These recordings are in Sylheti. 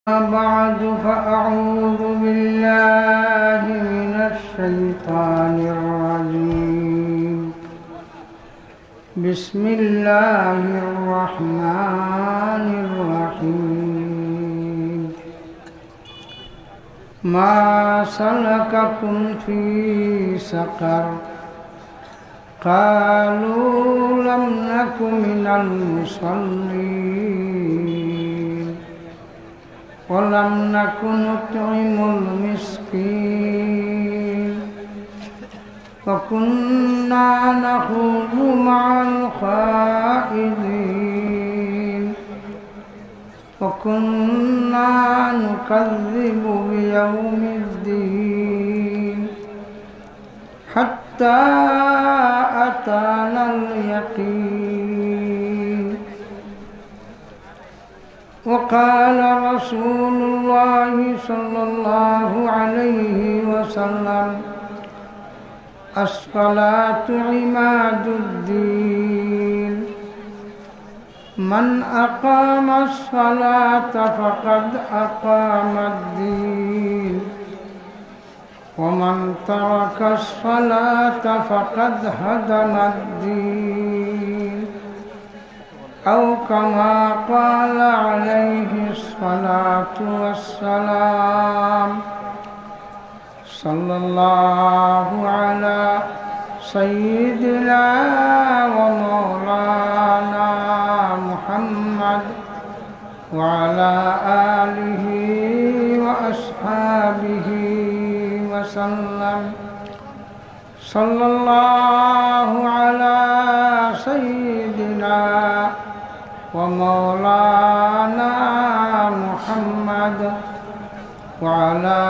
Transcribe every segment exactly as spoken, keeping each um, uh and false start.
بعد، فأعوذ بالله من الشيطان الرجيم. بسم الله الرحمن الرحيم. ما سلككم في سقر؟ قالوا لم نك من المصلين ولم نك نطعم المسكين وكنا نخوض مع الخائضين وكنا نكذب بيوم الدين حتى أتانا اليقين. وقال رسول الله صلى الله عليه وسلم: الصلاة عماد الدين، من أقام الصلاة فقد أقام الدين، ومن ترك الصلاة فقد هدم الدين، أو كما قال عليه الصلاة والسلام. صلى الله على سيدنا ومولانا محمد وعلى آله وأصحابه وسلم. صلى الله على سيدنا ومولانا محمد وعلى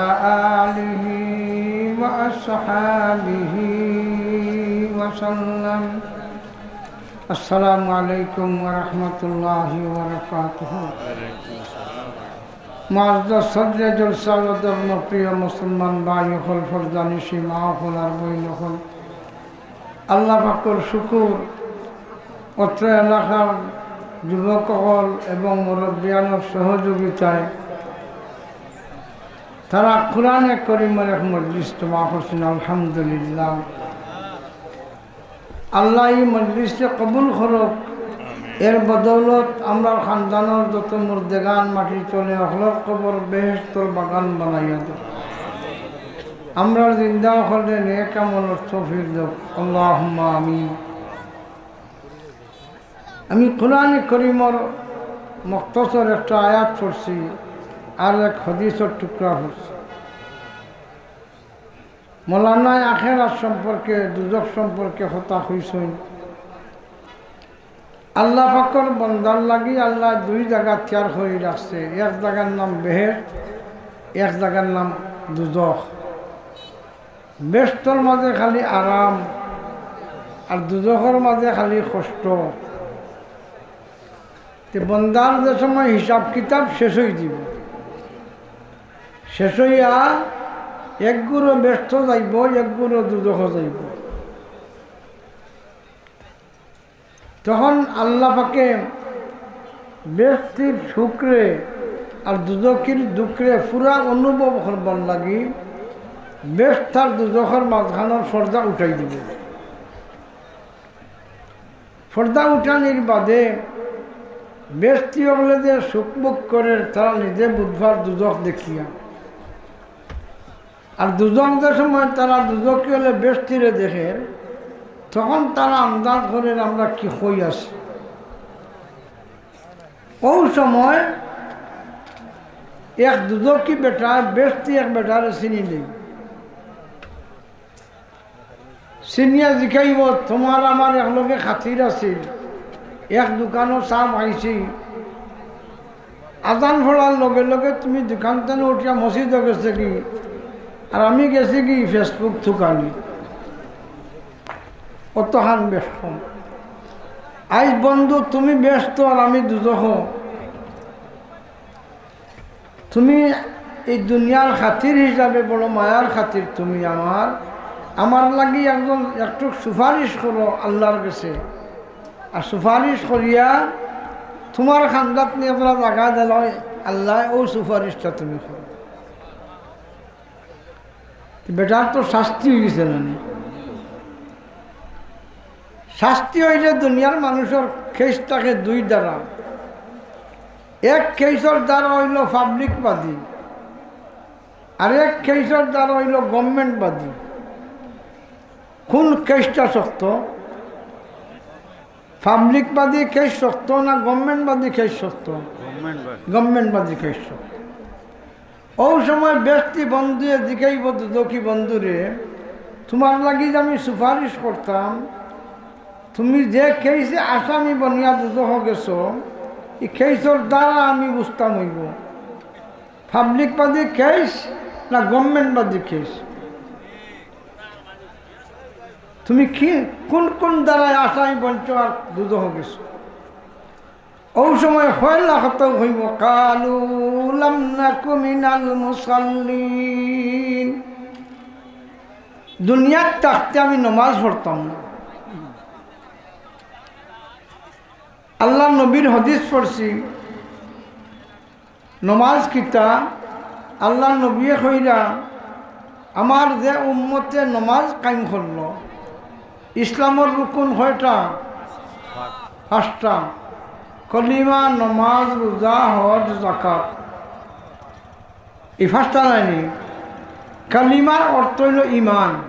آله وأصحابه وسلم. السلام عليكم ورحمة الله وبركاته. معزز صدر جلسہ و ধর্মপ্রিয় মুসলমান ভাই অকল, পর্দানিশী মা অকল আর বইন অকল, আল্লাহ পাকর শুকুর, অত্র এলাকার যুবক অকল এবং মুরব্বিয়ানর সহযোগিতায় তারা কোরআনে করিমর এক মজলিস জমা করছইন, আলহামদুলিল্লাহ। আল্লাহ ই মজলিসরে কবুল করউক। এর বদৌলত আমরার খানদানর যত মুর্দেগান মাটির তলে অকলর কবর বেহেশতর বাগান বানাইয়া দেউক। আমরার জিন্দা অকলরে নেক আমলর তৌফিক দেউক। আল্লাহুম্মা আমিন। আমি কোরআনে করিমর মুখতসর একটা আয়াত পড়ছি, আর এক হাদিসর টুকরা পড়ছি। মৌলানায় আখেরাত সম্পর্কে, দুজখ সম্পর্কে কথা কইছইন। আল্লাহ পাকর বন্দার লাগি আল্লায় দুই জাগা তৈয়ার করি রাখছে, এক জাগার নাম বেহেশত, এক জাগার নাম দুজখ। বেহেশতর মাঝে খালি আরাম, আর দুজখর মাঝে খালি কষ্ট। তে বন্দার যে সময় হিসাব কিতাব শেষ অই যিবো, শেষ অইয়া এক গুরু বেহেশতো যাইবো, এক গুরু দুজখো যাইবো। তখন আল্লাহ পাকে বেহেশতির সুখরে আর দুজখির দুখরে পুরা অনুভব করবার লাগি বেহেশত আর দুজখর মাঝখানর পর্দা উঠাই দিবো। পর্দা উঠানির বাদে বেহেশতি অকলে যে সুখ ভোগ করের, তারা নিজে বুঝবার দুজখ দেখিয়া। আর দুজখ যে সময় তারা দুজখি অকলে বেহেশতিরে দেখের, তখন তারা আন্দাজ করের আমরা কি কই আছি। অউ সময় এক দুজখি বেটায় বেহেশতি এক বেটারে চিনিলিবো। চিনিয়া জিকাইবো, "তুমার আমার একলগে খাতির আছিল, এক দোকানো চা খাইছি, আজান পড়ার লগে লগে তুমি দোকান থাকি উঠিয়া মসজিদো গেছগি, আর আমি গেছিগি Facebook থুকানি।" অতখান বেহেশত। আইজ বন্ধু তুমি বেহেশতো আর আমি দুজখো। তুমি এই দুনিয়ার খাতির হিসাবে বড় মায়ার খাতির তুমি আমার, আমার লাগি একজন একটু সুপারিশ করো আল্লাহর গেছে। আর সুপারিশ করিয়া তুমার খান্দাত নি একজরা জাগা দিলা, আল্লায় অউ সুপারিশটা তুমি করো। বেটার তো শাস্তি অইগেছে না নি? শাস্তি অইলে দুনিয়ার মানুষর কেস থাকে দুই ধারা। এক কেসর ধারা অইলো পাবলিকবাদী, আর এক কেসর ধারা অইলো গভর্নমেন্টবাদী। কোন কেসটা শক্ত? পাবলিকবাদী কেস শক্ত না গভর্নমেন্টবাদী কেস শক্ত? গভর্নমেন্টবাদী। গভর্নমেন্টবাদী কেস শক্ত। অউ সময় বেহেস্তি বন্ধুয়ে জিগাইবো দুজখি বন্ধুরে, তুমার লাগি যে আমি সুপারিশ করতাম, তুমি যে কেসে আসামি বনিয়া দুজখো গেছো, ই কেসর ধারা আমি বুঝতাম অইবো। পাবলিকবাদী কেস না গভর্নমেন্টবাদী কেস? তুমি কি, কোন কোন ধারায় আসামি বনছো আর দুজখো গেছো? অউ সময় পয়লা কথা কইবো, "কালু লাম নাকু মিনাল মুসাল্লিন।" দুনিয়াত থাকতে আমি নমাজ পড়তাম না। আল্লার নবীর হাদিস পড়ছি, নমাজ কিতা? আল্লার নবীয়ে কইরা, আমার যে উম্মতে নমাজ কায়েম করলো, ইসলামর রুকুন কয়টা? পাঁচটা। কলিমা, নমাজ, রোজা, হজ, যাকাত। ই পাঁচটা নায়নি? কলিমার অর্থ অইলো ইমান।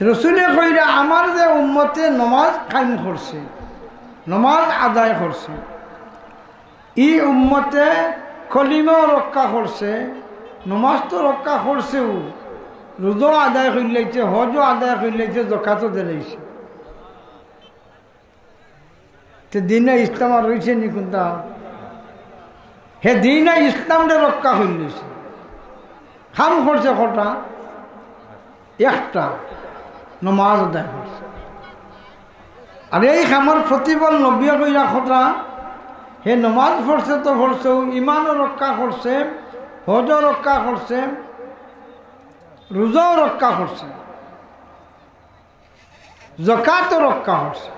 রসুলে কইরা, আমার যে উম্মতে নমাজ কায়েম করছে, নমাজ আদায় করছে, ই উম্মতে কলিমাও রক্ষা করছে, নমাজ তো রক্ষা করছেউ, রোজাও আদায় করিলাইছে, হজও আদায় করিলাইছে, যাকাতও দিলাইছে। তে দ্বীনে ইসলাম আর রইছে নি কুনটা? হে দ্বীনে ইসলামরে রক্ষা করিলাইছে। কাম করছে কয়টা? একটা, নমাজ আদায় করছে। আর এই কামর প্রতিফল নবীয়ে কইরা কয়টা? হে নমাজ পড়ছে তো পড়ছেউ, ইমানও রক্ষা করছে, হজও রক্ষা করছে, রোজাও রক্ষা করছে, যাকাতও রক্ষা করছে।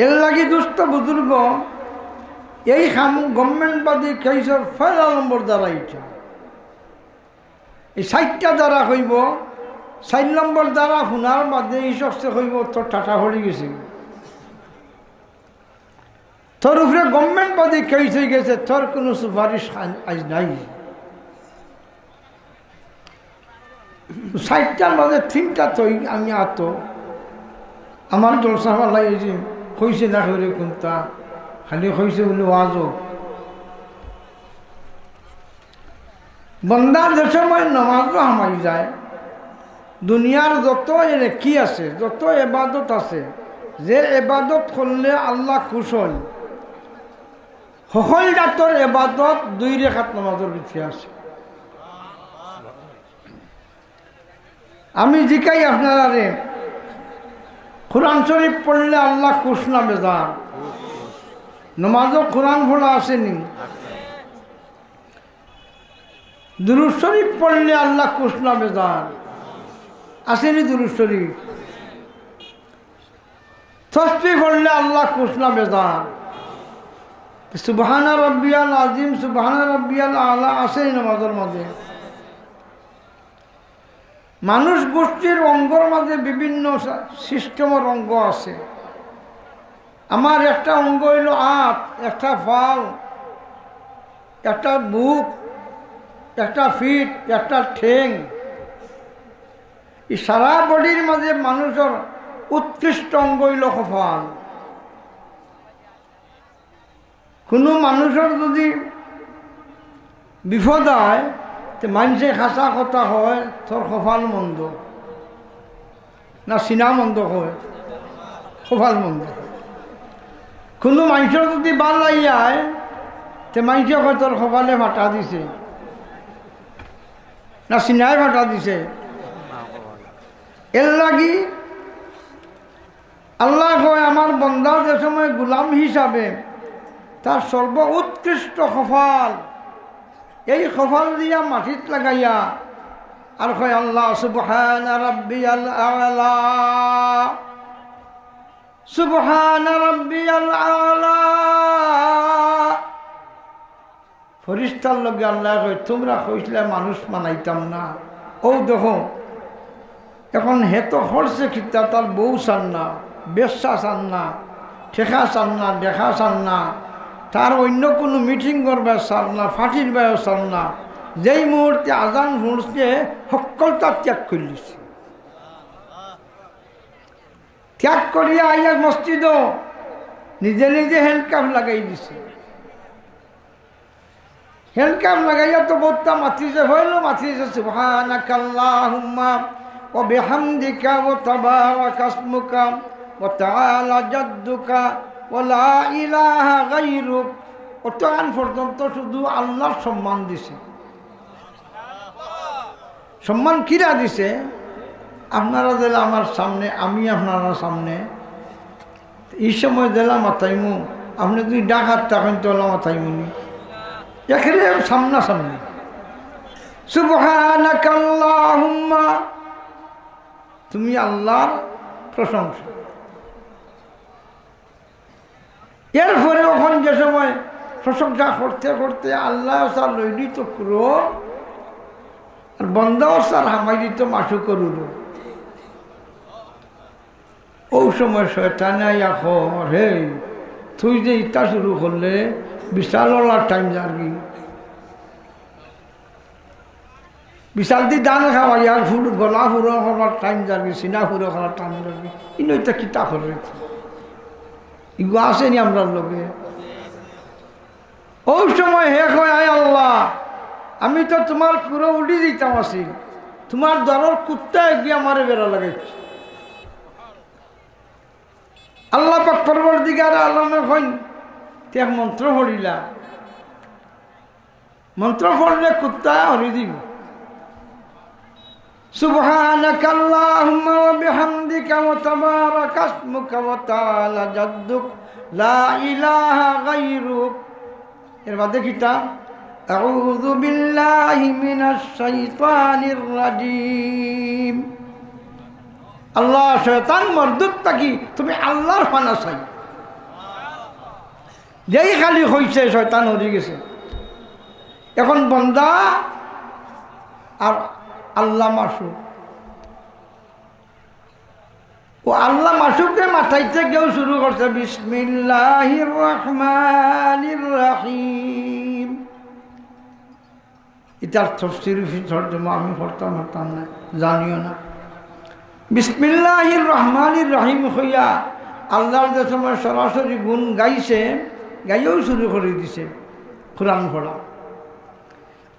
এরলাগি দুস্ত বুজুর্গ, এই কাম গভর্নমেন্টবাদী কেসর পয়লা নম্বর ধারা ইটা। ই চাইরটা ধারা কইবো, চাইর নম্বর ধারা হুনার বাদে ই শখসে কইবো, "তোর টাটা পড়ি গেছে।" তোর উপরে গভর্নমেন্টবাদী কেস অইগেছে, তোর কুনু সুপারিশ আ-, আইজ নাই। চাইরটার মাঝে তিনটা তো আমি আতো। আমার জলসা ফালাই অইছে, কইছে না করে কুনটা, খালি কইছে বুলে ওয়াজও। বন্দা যে সময় নমাজো হামাই যায়, দুনিয়ার যত নেকি আছে, যত এবাদত আছে, যে এবাদত করলে আল্লাহ খুশ অইন, হকল জাতর এবাদত দুই রেকাত নমাজর ভিতরে আছে। আমি জিকাই আপনারারে, কোরআন শরীফ পড়লে আল্লাহ খুশ না বেজার? নমাজো কোরআন পড়া আছে নি? দুরূদ শরীফ পড়লে আল্লাহ খুশ না বেজার? আছে নি দুরূদ শরীফ? তসবিহ পড়লে আল্লাহ খুশ না বেজার? সুবহানা রাব্বিয়াল আযীম, সুবহানা রাব্বিয়াল আলা আছে নি নমাজর মাঝে? মানুষ গোষ্ঠীর অঙ্গর মাঝে বিভিন্ন সা-, সিস্টেমর অঙ্গ আছে। আমার একটা অঙ্গ অইলো আত, একটা পাও, একটা বুক, একটা পিঠ, একটা ঠেং। ই সারা বডির মাঝে মানুষর উৎকৃষ্ট অঙ্গ অইলো কপাল। কুনু মানুষর যুদি বিপদ অয়, তে মানষে হাছা কথা কয়, "তোর কপাল মন্দ।" না সিনা মন্দ কয়? কপাল মন্দ। কুনু মানষর যুদি ভালা অয়, তে মানষে কয়, "তোর কপালে ফাটা দিছে।" না সিনায় ফাটা দিছে? এরলাগি আল্লায় কয়, আমার বন্দা যে সময় গোলাম হিসাবে তার সর্বোৎকৃষ্ট কপাল, এই কপাল দিয়া মাটিত লাগাইয়া আর কয়, "আল্লাহ সুবহানা রাব্বিয়াল আলা।" সুবহানা রাব্বিয়াল আলা। ফিরিস্তার লগে আল্লায় কয়, "তুমরা কইছলায় মানুষ বানাইতাম না, অউ দেখো, অখন হে তো করছে কিতা, তার বউ চার না, বেশ্যা চার না, টেকা চার না, দেখা চার না, তার অইন্য কুনু মিটিং করবার চার না, পার্টির বায়ও চার না।" যেই মুহূর্তে আজান হুনছে, হক্কলতা ত্যাগ করিলিছে। ত্যাগ করিয়া আইয়া মসজিদো নিজে নিজে হ্যান্ডকাফ লাগাই দিছে। হ্যান্ডকাফ লাগাইয়া তো বউত্তা মাতিছে, হইল মাতিছে, "সুবহানাকাল্লাহুম্মা ওয়া বিহামদিকা ওয়া তাবারাকা ইসমুকা ওয়া তাআলা জাদ্দুকা ওয়া লা ইলাহা গায়রুক।" অতখান পর্যন্ত শুধু আল্লার সম্মান দিছে। সম্মান কিরা দিছে? আপনারা যেলা আমার সামনে, আমি আপনারার সামনে, ই সময় যেলা মাতাইমু, আপনে যুদি ডাকাত থাকইন, তে অলা মাতাইমু নি? একেবারে সামনাসামনি। সুবহানাকাল্লাহুম্মা, তুমি আল্লার প্রশংসা। এরপরে অখন যে সময় প্রশংসা করতে করতে আল্লায় তার লই দিত কুরো, আর বন্দাও তার হামাই দিত মাসুকর উরো। অউ সময় শয়তানে আইয়া কর, "হে, তুই যে ইতা শুরু করলে, বিশাল অলার টাইম যারগি।" বিশালদি ধান খাওয়াইয়া ফুর-, গলা ফুরো করার টাইম যারগি, সিনা ফুরো করার টাইম যারগি। ইনো ইতা কিতা কররে? ইগু আছে নি আমরার লগে? অউ সময় হে কয়, "আয় আল্লা, আমি তো তুমার কুরো উড়ি দিতাম আছিল, তুমার দরর কুত্তায় গিয়া আমারে বেড়া লাগাইছে।" আল্লা পাক পরওয়ারদিগার আলমে কইন, তে এক মন্ত্র পড়িলা, মন্ত্র পড়লে কুত্তা হরি দিব। সুবহানাকাল্লাহুম্মা ওয়া বিহামদিকা ওয়া তাবারাকা ইসমুকা ওয়া তাআলা জাদ্দুক লা ইলাহা গায়রুক। এর বাদে কিতা? আউযু বিল্লাহি মিনাশ শাইতানির রাজিম। আল্লা, শয়তান মরদুদ থাকি তুমি আল্লার পানা চাই। যেই খালি কইছে, শয়তান হরি গেছে। অখন বন্দা আর আল্লা মাসুক। অউ আল্লা মাসুকরে মাতাইতে গিয়াউ শুরু করছে, "বিসমিল্লাহির রহমানির রহিম।" ইতার তফসির তর্জমা আমি করতাম পারতাম না, জানিও না। বিসমিল্লাহির রহমানির রহিম কইয়া আল্লার যে সময় সরাসরি গুণ গাইছে, গাইয়াউ শুরু করি দিছে কুরআন পড়া।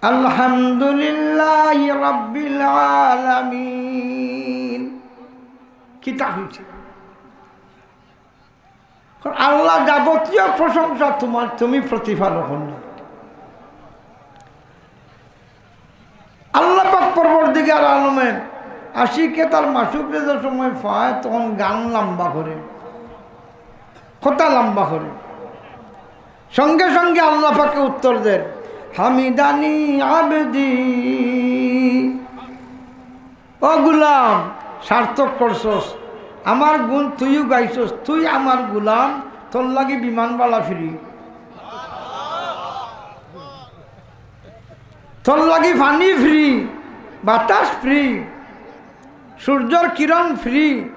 আলহামদুলিল্লাহি রাব্বিল আলামিন। কিতা কইছে? আল্লা, যাবতীয় প্রশংসা তুমার, তুমি প্রতিপালক। আল্লা পাক পরওয়ারদিগার আলমে আশিকে তার মাসুকরে যে সময় পায়, তখন গান লম্বা করে, কথা লম্বা করে। সঙ্গে সঙ্গে আল্লা পাকে উত্তর দের, "হামিদানি আবদি।" ও গুলাম, সার্থক করছস, আমার গুণ তুইও গাইছস, তুই আমার গুলাম, তোর লাগি বিমান ভাড়া ফ্রি, তোর লাগি পানি ফ্রি, বাতাস ফ্রি, সূর্যর কিরণ ফ্রি।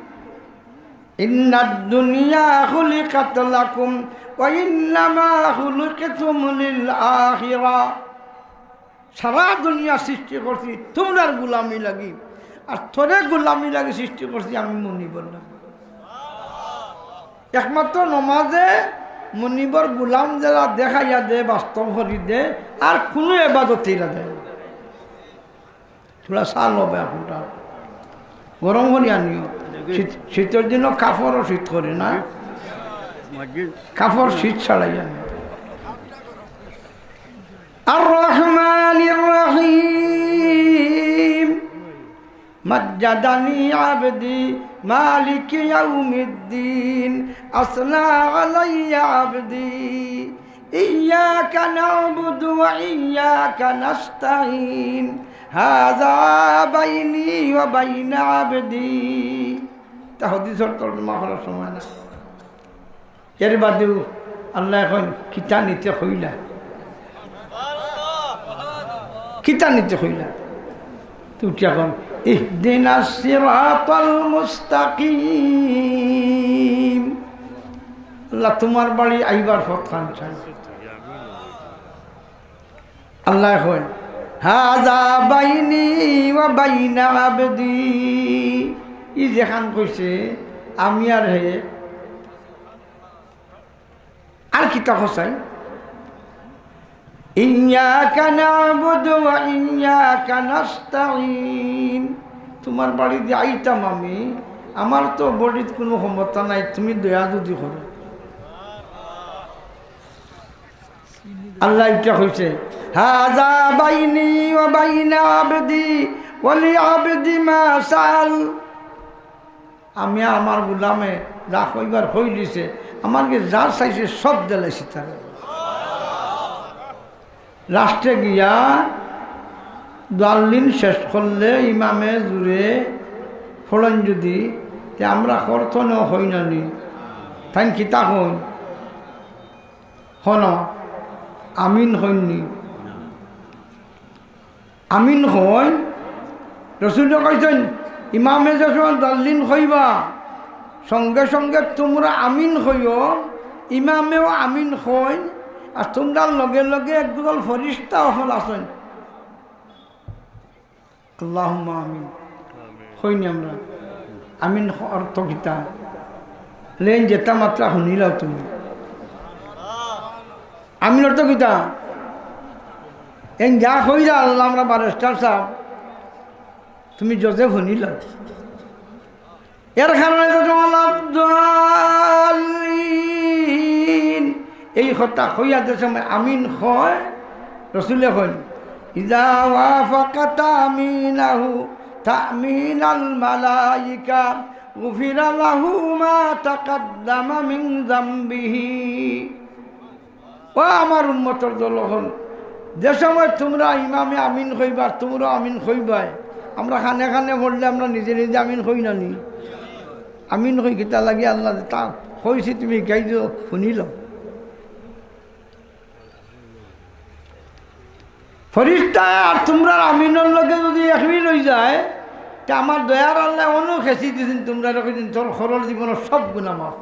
ইন্নাদ দুনিয়া খুলিকাত লাকুম ওয়া ইন্নামা খুলিকতুম লিল আখিরা। সারা দুনিয়া সৃষ্টি করছি তুমরার গুলামি লাগি, আর তোরে গুলামি লাগি সৃষ্টি করছি আমি মুনিবর লাগি। একমাত্র নমাজে মুনিবর গুলাম যেলা দেখাইয়া দে, বাস্তব করি দে, আর কুনু এবাদত ইলা দেয় না। থুড়া চা লও বা এখনটা। গরম করি আনিও। শীত, শীতর দিনও কাপড়ও শীত করে না। কাপড় শীত ছাড়াই আনিও। আর রহমানির রহিম। مجدني عبدي مالك يوم الدين، أثنى علي عبدي، إياك نعبد وإياك نستعين، هذا بيني وبين عبدي। তা হাদিসর তর্জমা করার সময় না। এর বাদেও আল্লায় কইন, "কিতা নিতে কইলা? কিতা নিতে কইলা?" তো উঠিয়া কইন, "ইহদিনাস সিরাতাল মুস্তাকিম।" আল্লাহ, তুমার বাড়ি আইবার পথ খান চাই। আল্লায় কইন, "হাযা বাইনি ওয়া বাইনা আবদি।" ই যেখান কইছে, আমি আর হে। আর কিতা কইছাই? "ইয়াকা না'বুদু ওয়া ইয়াকা নাস্তাইন।" তুমার বাড়ি দি আইতাম আমি, আমার তো বডিত কুনু ক্ষমতা নাই, তুমি দয়া যুদি করো। আল্লায় ইটা কইছে, "হাযা বাইনি ওয়া বাইনা আবদি ওয়া লি আবদি মা সাআল।" আমি আমার গুলামে যা কইবার কইলিছে, আমার গেছে যা চাইছে সব দিলাইছি তারে। লাস্টে গিয়া দোয়াল্লিন শেষ করলে ইমামে জুরে ফড়ইন যুদি, তে আমরা করতনে কই না নি? তাইন কিতা কইন? হন, আমিন কইন নি? আমিন কইন। রসুলে কইছইন, ইমামে যে সময় দোয়াল্লিন কইবা, সঙ্গে সঙ্গে তুমরা আমিন কইও, ইমামেও আমিন কইন, আর তুমরার লগে লগে একদল ফিরিস্তা অকল আছইন। আল্লাহুম্মা আমিন। কইনি আমরা? আমিন অর্থ কিতা? লেন যেতা মাতরা হুনিলাও তুমি। আমিন অর্থ কিতা? এন যা কইরা আল্লাহ, আমরা ব্যারিস্টার সাব, তুমি জজে হুনিলাও। এর কারণে তো ওয়ালাদ্দাল্লিন, এই কথা কইয়া যে সময় আমিন কয়, রসুলে কইন, "ইযা ওয়াফাকা তামিনাহু তামিনাল মালাইকা, গুফিরা লাহু মা তাকাদ্দামা মিন যামবিহি।" ও আমার উম্মতর দল অকল, যে সময় তুমরা ইমামে আমিন কইবা, তুমরাও আমিন কইবায়। আমরা কানে কানে পড়লে আমরা নিজে নিজে আমিন কই না নি? আমিন কই কিতা লাগি? আল্লাহ তা কইছি, তুমি গাইছো, হুনিলাও। ফিরিস্তা আর তুমরার আমিনর লগে যুদি এক মিল অই যায়, তে আমার দয়ার আল্লায় অনো খেছি দিছইন, তুমরারে কইছইন, "তোর হকলর জীবনর সব গুনা মাফ।"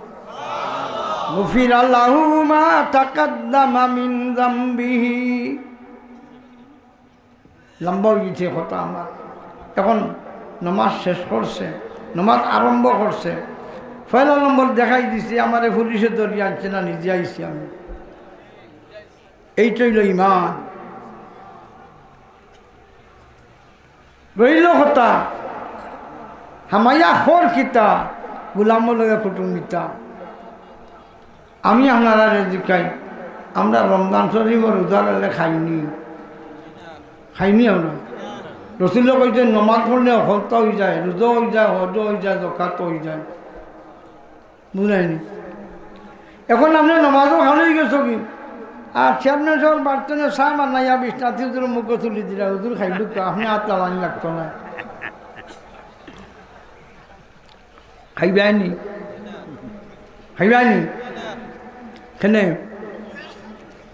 গুফিরা লাহু মা তাকাদ্দামা মিন যামবিহি। লম্বা অই গেছে কথা আমার। এখন নমাজ শেষ করছে, নমাজ আরম্ভ করছে। পয়লা নম্বর দেখাই দিছি, আমারে পুলিশে ধরি আনছে না, নিজে আইছি আমি। এইটা অইলো ইমান। রইলো কথা, হামাইয়া খর কিতা, গুলামর লগে কুটুমিতা। আমি আপনারারে জিকাই, আমরা রমজান শরীফর রোজা রাখলে খাইনি, খাইনি আমরা। রসুলে কইছইন, নমাজ পড়লে হকলতা অই যায়, রোজা অই যায়, হজ অই যায়, জকাত অই যায়। বুঝলায়নি? এখন আপনে নমাজও খালি অই গেছো কি? আর চেয়ারম্যান সাবর বাড়িত থনে চা বানাইয়া বিছনাত হুজুরর মুখো তুলি দিলা, হুজুর খাইলুক তো, আপনে আর লাইন লাগতো না। খাইবায়নি? খাইবায়নি? কেনে?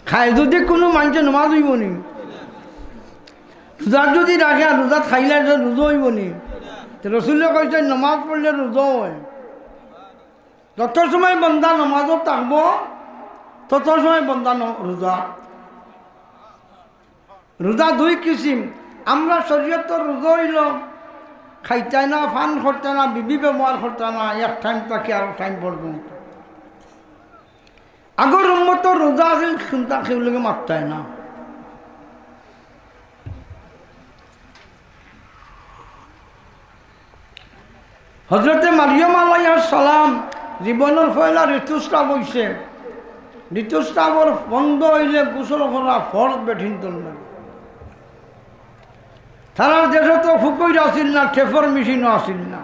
খায় যুদি কুনু মানষে নমাজ অইবো নি? রোজা যুদি রাখে আর রোজাত খাইলে যে রোজা অইবো নি? তে রসুলে কইছইন নমাজ পড়লে রোজা অয়। যত সময় বন্দা নমাজো থাকবো, তত সময় বন্দা ন-, রোজা। রোজা দুই কিসিম। আমরা শরীয়তর রোজা অইলো খাইতায় না, পান করতায় না, বিবি ব্যবহার করতায় না, এক টাইম থাকি আরো টাইম পর্যন্ত। আগর উম্মতর রোজা আছিল, চিন্তা কেউ লগে মাততায় না। হজরতে মারিয়াম আলাইহাস সালাম জীবনর পয়লা ঋতুস্রাব অইছে। ঋতুস্রাবর বন্ধ অইলে গোসল করা ফরজ বেটিন্তর লাগি। তারার দেশো তো ফুকইর আছিল না, টেপর মেশিনও আছিল না।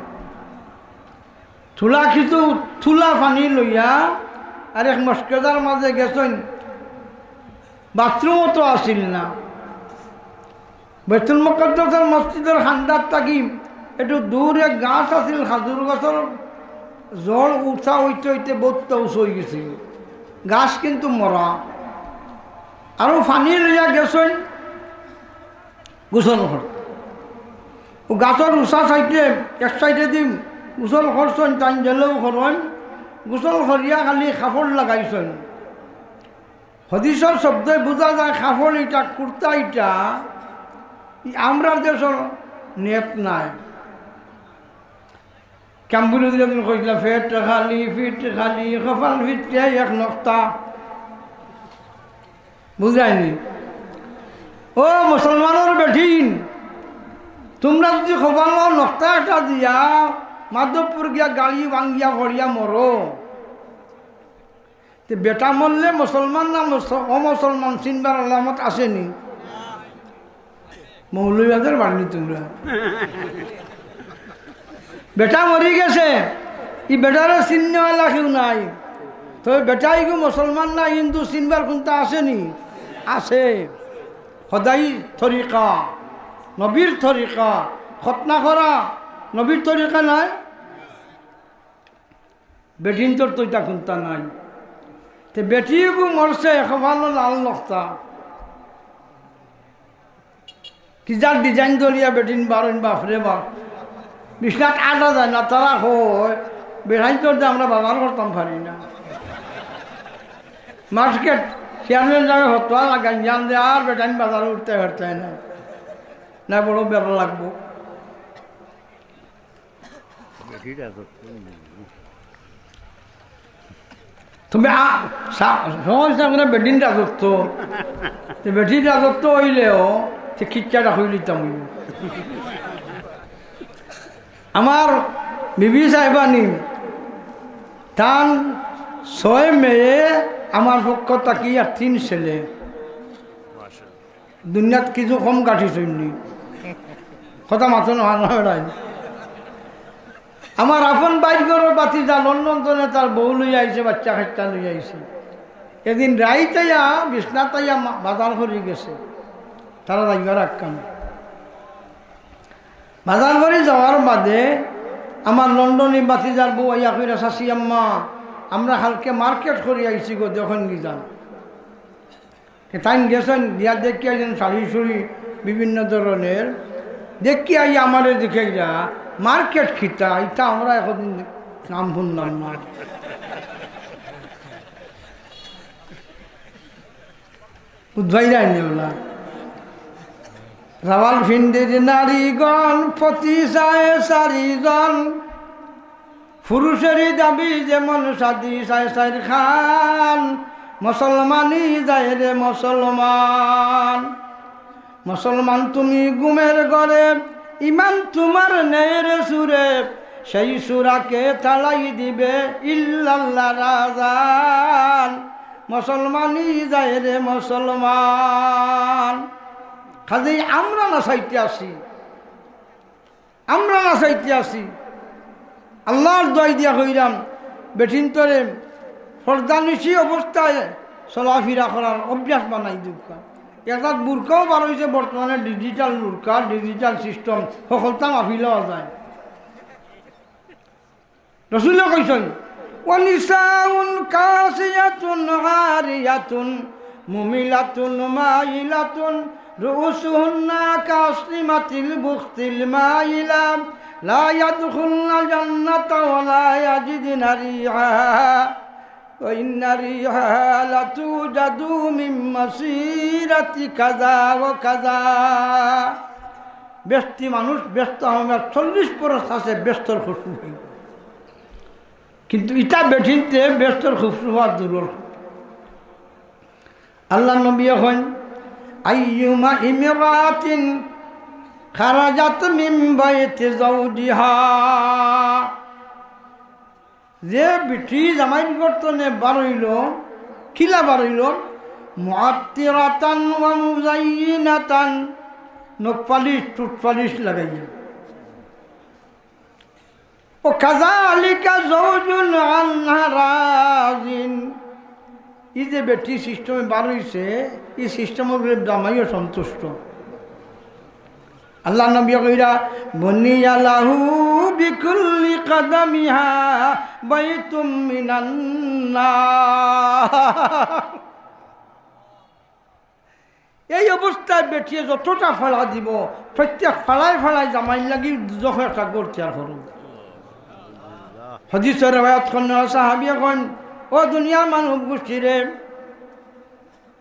তুলা কিছু তুলা পানি লইয়া আর এক মশকেদার মাঝে গেছইন, বাথরুমও তো আছিল না। বাইতুল মুকাদ্দাসর মসজিদর কান্দাত থাকি একটু দূর এক গাছ আছিল, খাজুর গাছর জড় উঁচা অইতে অইতে বউততা উঁচু অই গেছিল। গাছ কিন্তু মরা। আরো পানি লইয়া গেছইন গোসল কর। ও গাছর উষা সাইডে, এক সাইডে দিন গোসল করছইন, তাইন গেলেও করইন, গোসল করিয়া খালি কাপড় লাগাইছইন। হাদিসর শব্দে বুঝা যায় কাপড় ইটা, কুর্তা ইটা, ই আমরার দেশর নেত নাই। কামরুজ্জামান কইছিলা, "পেট খালি, পিঠ খালি, কপাল ফিটে এক নক্তা।" বুঝায়নি? ও মুসলমানর বেটিন, তুমরা যুদি কপালো নক্তা একটা দিয়া মাধবপুর গিয়া গাড়ি ভাঙ্গিয়া পড়িয়া মরো, তে বেটা মরলে মুসলমান না মুস-, অমুসলমান চিনবার আলামত আছেনি? মৌলভীবাজার বাড়িনি তুমরা। বেটা মরি গেছে, ই বেটারে চিননেওয়ালা কেউ নাই। তবে বেটাইগু মুসলমান না হিন্দু চিনবার কুন্তা আছেনি? আছে। খোদাই তরিকা, নবীর তরিকা, খতনা করা নবীর তরিকা নাই। বেটিন্তর তো ইতা কুন্তা নাই। তে বেটিগু মরছে, কপালো লাল নক্তা। কি যার design ধরিয়া বেটিন বারইন, বাপরে বাপ। বিছনাত আটা যায় না, তারা কয়, "বেটাইন্তর দে আমরা বাজার করতাম পারি না।" মার্কেট চেয়ারম্যান সাবে ফতোয়া লাগাইন, জান দে আর বেটাইন বাজারো উঠতে পারতে না, না বড় বেড়া লাগবো। বেটির রাজত্ব নেই। তুমি আ-, সা-, সমাজ সামনে বেটির রাজত্ব। তো বেটির রাজত্ব অইলেও, তে কিচ্ছাটা কইলিতাম অইব। আমার বিবি সাহেবানি, তান ছয় মেয়ে, আমার পক্ষ থাকি আর তিন ছেলে। দুনিয়াত কিছু কম কাটিছইন নি? কথা মাতো না, না বেড়াই। আমার আপন বাইর ঘরর ভাতিজা লন্ডন তনে তার বউ লইয়া আইছে, বাচ্চা কাচ্চা লইয়া আইছে। এদিন রাইত আইয়া, বিছনাত আইয়া মা-, বাজার করি গেছে। তারা যাইবার আগ খান। বাজার করি যাওয়ার বাদে আমার লন্ডনি ভাতিজার বউ আইয়া কইরা, "চাচি আম্মা, আমরা কালকে মার্কেট করি আইছি গো, দেখইন গি যান।" তে তাইন গেছইন, গিয়া দেখিয়া আইছইন শাড়ি-শুড়ি বিভিন্ন ধরনের। দেখিয়া আইয়া আমারে জিকাইরা, "মার্কেট কিতা? ইতা আমরা এতদিন নাম হুনলাম না।" বুঝাই যায়নি ওলা। রাওয়ালপিন্ডির নারীগণ পতি চায় চারিজন, পুরুষেরই দাবি যেমন শাদী চায় চাইর খান। মুসলমানি যায় রে মুসলমান, মুসলমান তুমি ঘুমের ঘরে, ইমান তোমার নেই রে সুরে, সেই সুরাকে তাড়াই দিবে ইল্লাল্লাহর আজান। মুসলমানি যায় রে মুসলমান। কাজেই আমরা না চাইতে আসি, আমরা না চাইতে আসি। আল্লাহর দোয়াই দিয়া কইরাম, বেটিন্তরে পর্দানিশি অবস্থায় চলাফিরা করার অভ্যাস বানাই দেউক্কা। এটাত বুরকাও বার অইছে বর্তমানে, digital বুরকা, digital system, হকলতা মাফি লওয়া যায়। রসুলে কইছইন, "ওয়া নিসাউন কাসিয়াতুন আরিয়াতুন মুমিলাতুন মাইলাতুন রুউসুহুন্না কাসনিমাতিল বুখতিল মাইলা লা ইয়াদখুলনাল জান্নাতা ওয়া লা ইয়াজিদনা রিহা ওয়া ইন্না রিহা লাতুজাদু মিন মাসিরাতি কাযা ওয়া কাযা।" বেহেশতি মানুষ বেহেশত আমার চল্লিশ বরস আছে, বেহেশতর খুশবু অইবো। কিন্তু ইতা বেটিন্তে বেহেশতর খুশবু অওয়া দূরর। আল্লাহর নবী কইন, "আইয়ুমা ইমরাতিন খারাজাত মিন বাইতি যাওজিহা।" যে বেটি জামাইর ঘর তনে বারইলো, কিলা বারইলো? মুআত্তিরাতান ওয়া মুজাইয়িনাতান, নখ পালিশ, ঠুট পালিশ লাগাইয়া। ওয়া কাযালিকা যাওজুন আনহা রাজিন। ই যে বেটি system-এ বারইছে, ই system-অর উপরে জামাইও সন্তুষ্ট। আল্লাহর নবী কইরা, "বুনিয়া লাহু بكل قدمها بيت من النار। এই অবস্থায় বেটিয়ে যতটা ফাড়া দিব, প্রত্যেক ফাড়ায় ফাড়ায় জামাইর লাগি দুজখো একটা ঘর তৈয়ার করো। হাদিসর রেওয়ায়াত করইন, সাহাবিয়ে কইন, "ও দুনিয়ার মানব গোষ্ঠীরে,